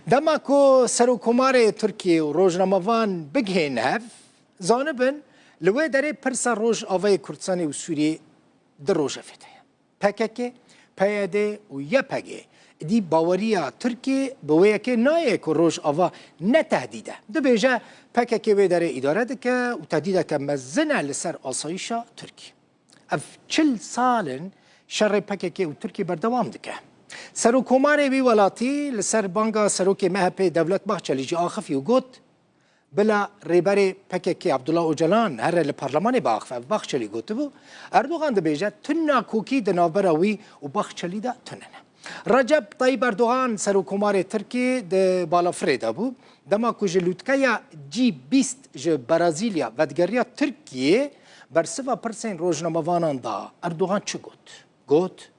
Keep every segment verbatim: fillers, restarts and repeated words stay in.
Dema ku Serokkomarê Tirkiyê û rojnamevan bigihên hev, zanibin li wê derê pirsa Rojavayê Kurdistanê û Sûriyê di rojevê de ye. P K K, P Y D û Y P G dî baweriya Tirkiyê bi wê yekê nayê ku Rojava ne tehdîd e. Dibêje P K K wê derê îdare dike û tehdîdeke mezin e li ser asayîşa Tirkiyê. Ev çil sal in şerê P K K û Tirkiyê berdewam dike. Serokkomarê wî welatî li ser banga serokê M H P Devlet Bahçelî jî axifî û got, bila rêberê P K K Abdullah Ocalan here li parlemanê biaxife. Ev Bahçelî gotibû, Erdogan dibêje, tu nakokî di navbera wî û Bahçelî de tune ne. Recep Tayyip Erdogan, Serokkomarê Tirkiyê, di balafirê de bû. Dema ku ji lûtkeya G bîst ji Brezîlya vedigeriya Tirkiyê, bersiva pirsên rojnamevanan da, Erdogan çi got? Got,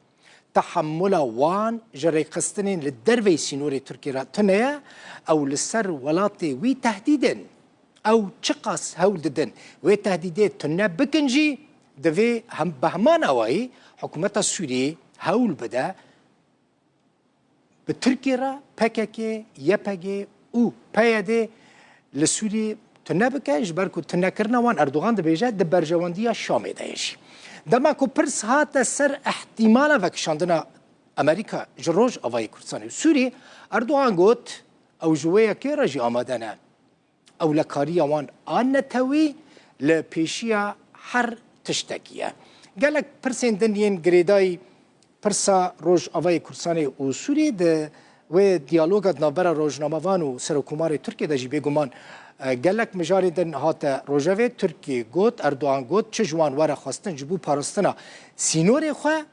tehemula wan ji rêxistinên li derveyî sînorê Tirkiyê re tune ye, ew li ser welatê wî tehdîd in. Ew çiqas hewl didin wê tehdîdê tune bikin jî, divê hem, bi heman awayî hikûmeta Sûriyê hewl bide bi Tirkiyê re P K K, Y P G û P Y D li Sûriyê tune bike, ji ber ku tunekirina wan, Erdogan dibêje, di berjewendiya Şamê de ye jî. Dema ku pirs hate ser ihtimala vekişandina Amerîka ji Rojavayê Kurdistanê û Sûriyê, Erdogan got, ew ji wê yekê re jî amade ne. Ewlekariya wan a netewî li pêşiya her tiştekî ye. Gelek pirsên din yên girêdayî pirsa Rojavayê Kurdistanê û Sûriyê di wê diyaloga di navbera rojnamevan û Serokkomarê Tirkiyê de jî bêguman, e, gelek mijarê din hate rojevê. Tirkiyê got, Erdogan got, çi ji wan were xwestin ji bo parastina sînorê xwe,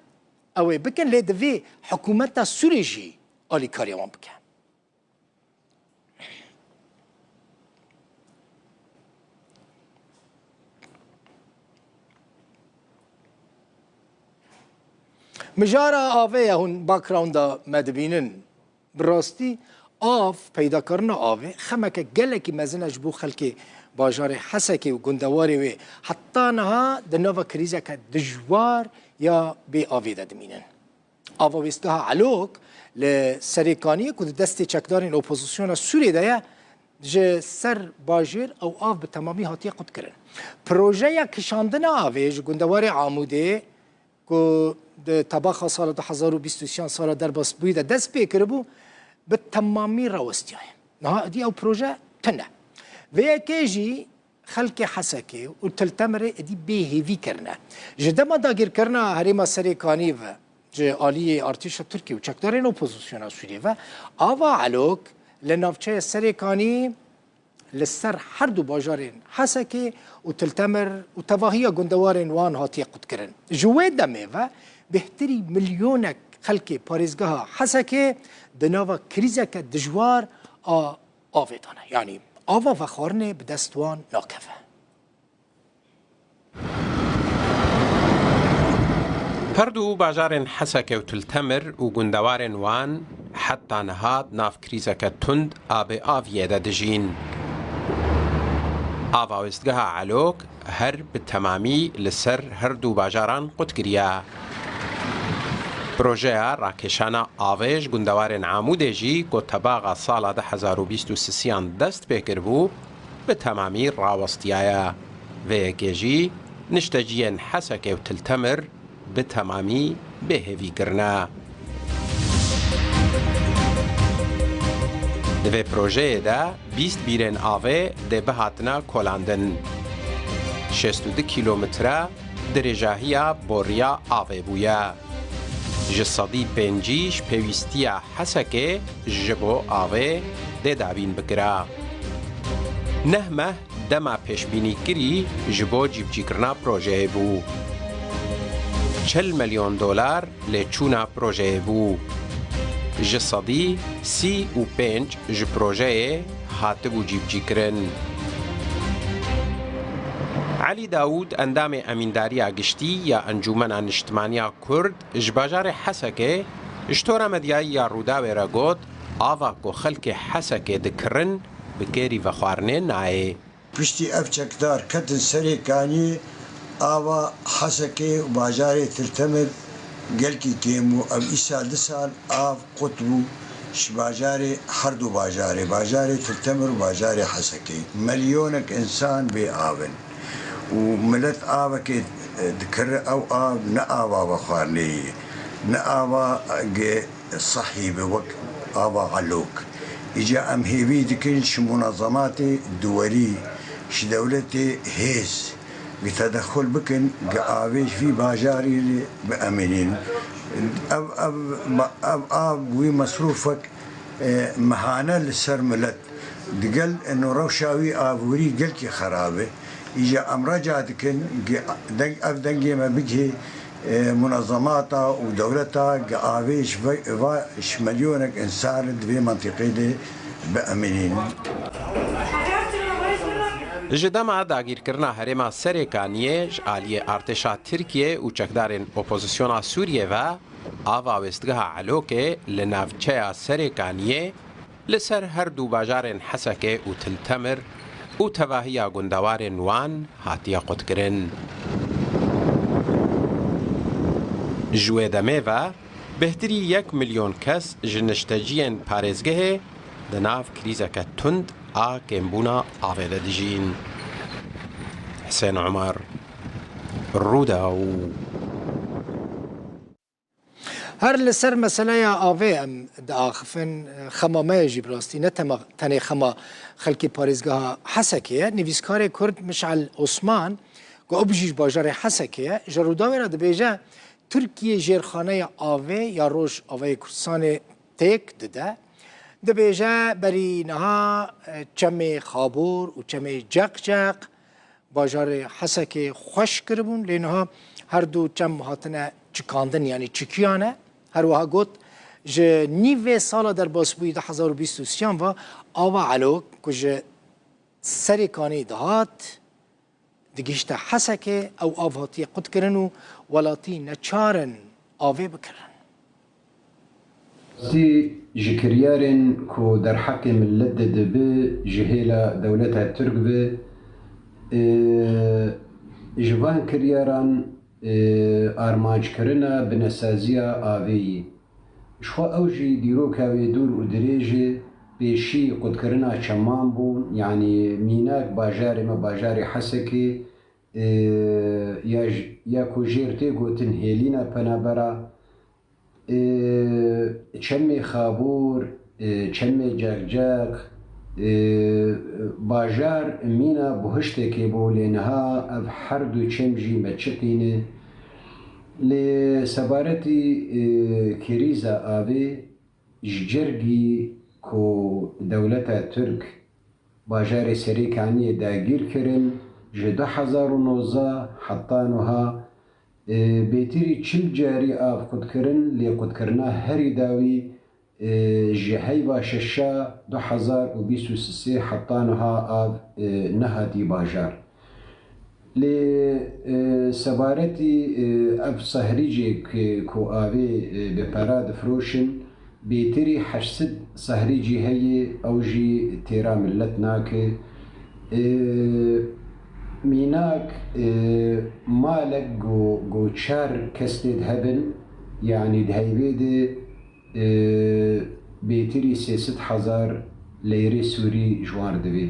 ew ê bikin, lê divê hikûmeta Sûriyê jî alîkariya wan bike. Mijara avê ye hûn backgrounda me dibînin. Bi rastî av, peydakarina avê xemeke gelekî mezin e ji bo xelkê bajarê Hesekê û gundewarê wê heta niha di nava krîzeke dijwar ya bê avê de dimînin. Ava wêstgeha Elok li Serêkaniyê ku di destê çekdarên opozisyona Sûriyê de ye, ji ser bajêr ew av bi temamî hatiye qutkirin. Projeya kişandina avê ji gundewarê Amûdê ku di tebaxa sala du hezar û bîst û sê sala derbas bûyî de dest pê kiribû, bi temamî rawestiyaye. Niha êdî ew proje tune. Vê yekê jî xelkê Hesekê û Til Temirê êdî bê hêvî kirine. Ji dema dagirkirina herêma Serêkaniyê ve ji aliyê artêşa Tirkiyê û çekdarên opozisyona Sûriyê ve, ava Elok li navçeya Serêkanî li ser her du bajarên Hesekê û Til Temir û tevahiya gundewarên wan hatiye qutkirin. Ji wê demê ve bêhtirî milyonek xelkê parêzgeha Hesekê di nava krîzeke dijwar a avê de ne. Yanî ava vexwarinê bi dest wan nakeve. Her du bajarên Hesekê û Til Temir û gundewarên wan heta niha di nav krîzeke tund a bêaviyê de dijîn. Ava wêstgeha Elok her bi temamî li ser her du bajaran qut kiriye. Projeya rakêşana avê ji gundewarên Amûdê jî ku tebaxa sala du hezar û bîst û sisiyan dest pê kiribû, bi temamî rawestiyaye. Vê yekê jî nişteciyên Hesekê û Til Temir bi temamî bêhêvî kirine. Di vê projeyê de bîst bîrên avê dê bihatine kolandin. Şêst û du kîlometre dirêjahiya boriya avê bûye. Ji sedî pêncî ji pêwîstiya Hesekê ji bo avê dê dabîn bikira. Neh meh dema pêşbînîkirî ji bo cîbicîkirina projeyê bû. Çil milyon dolar lêçûna projeyê bû. Ji sedî sî û pênc ji projeyê hatibû cîbicîkirin. Elî Dawûd, endamê Emîndariya Giştî ya Encûmena Niştimaniya Kurd ji bajarê Hesekê, ji tora medyayî ya Rûdawê re got, ava ku xelkê Hesekê dikirin, bi kêrî vexwarinê nayê. Piştî ev çekdar ketin Serêkaniyê, ava Hesekê û bajarê Til Temir gelkî kêm bû. Ev îsal du sal av qut bû. Ji bajarê, her du bajarê, bajarê Til Temir û bajarê Hesekê, milyonek însan bê av in û milet avekê, e, dikir, ew av ne ava vexwarinê ye, ne ava ge sehî be wek ava Elok. Îca em hêvî dikin ji munezematê duwerî, ji dewletê hêz, gi tedexul bikin, gi avê ji vî bajarî biemînin. Ev, ev, ev av wî mesrûfek, e, mehane li ser milet. Digel, e, no rewşa wî avûrî gelkî xerab e. Îja em reca dikin, gi deng, ev dengê me bigihê, e, munezemata û dewleta, gi avê ji ve, va, ji milyonek însan di vê mentiqê de biemînin. Ji dema dagîrkirina herêma Serêkaniyê ji aliyê artêşa Tirkiyê û çekdarên opozisyona Sûriyê ve, ava wêstgeha Elokê li navçeya Serêkaniyê li ser her du bajarên Hesekê û Til Temir û tevahiya gundewarên wan hatiye qutkirin. Ji wê demê ve, bêhtirî yek milyon kes ji nişteciyên parêzgehê di nav krîzeke tund a kêmbûna avê de dijîn. Hisên Umar, Rûdaw. Her li ser meseleya avê em diaxifin, xema me ye jî bi rastî ne tema, tenê xema xelkê parêzgeha Hesekê ye. Nivîskarê Kurd Mişal Osman, ku ew jî ji bajarê Hesekê ye, ji Rûdawê re dibêje, Tirkiye jêrxaneya avê ya Rojavayê Kurdistanê têk dide. Dibêje, berî niha, e, çemê Xabor û çemê Ceqceq bajarê Hesekê xweş kiribûn, lê niha her du çem hatine çikandin, yanî çikiyane. Her wiha got, ji nîvê sala derbasbûyî du hezar û bîst û sêyan ve ava Elok ku ji Serêkanî dihat, digihîşte Hesekê, ew av hatiye qutkirin û welatî neçar in avê bikirin. Rastî ji kiryarên ku derheqê milet de dibe ji hêla dewleta Tirk ve, e, ji van kiryaran, e, armanckirina binesaziya avê ye. Ji xwe ew jî dîroka wê dûr û dirêj e, pêşî qutkirina çeman bû, yanî mînak bajarê me, bajarê Hesekê, e, ya ji, ya ku jêr tê gotin hêlîna penabera, e, çemê Xabor, e, çemê Cexcex, e, bajar mîna buhiştekê bû, lê niha ev her du çem jî meçiqî ne. Lê sebaretî, e, krîza avê ji cergî ku dewleta Tirk bajarê Serêkaniyê dagîr kirin, ji du hezar û nozdeh heta niha, e, bêtirî çil carî av qutkirin, lê qutkirina herî dawî, e, ji heyva şeşa du hezar û bîst û sê heta niha av, e, nehatî bajar. Lê, e, sebaretî, e, ev sehrîcê ku, ku avê, e, bi pera difiroşin, bêtirî heşt sed sehrîcî heye, ew jî têra milet nake. E, mînak, e, malek ku, ku çar kes tê de hebin, yanî di heyvê de, e, bêtirî sê sed hezar leyrê sûrî ji wan re divê.